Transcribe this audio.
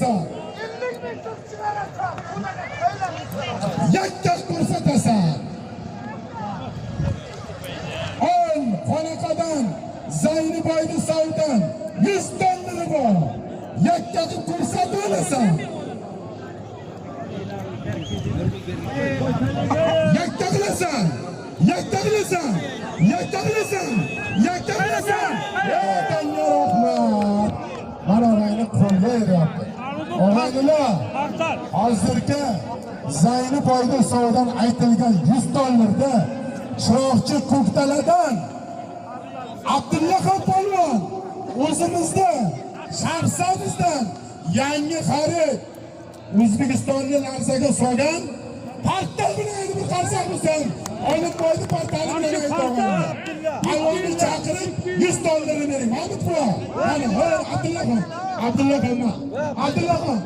ko'rsatasan. Yakka ko'rsatasan. Ol xonaqadan Zayniboyni savdan 100 dollari bor. Yakka qilib ko'rsatib olasan. Yakka qilasan. Yakka qilasan. Yakka qilasan. Yakka qilasan. Vatanga rahmat. Mana og'ayni qo'lga eryapti. Og'aynilar, hozirgi Zayniboyni sovdan aytilgan 100 dollarda Chiroqchi Ko'ktaladan Abdulla polvon o'zimizda Shahrisabzdan yangi xarid O'zbekistonni larzaga solgan portal bilan endi bir qarsak bo'lsin. Olib qo'ydi portali bilan aytdi. Polvonni chaqirib 100 dollarni bering. Mahmud buva. Mana, Abdulla xon. Abdulla xon. Abdulla xon.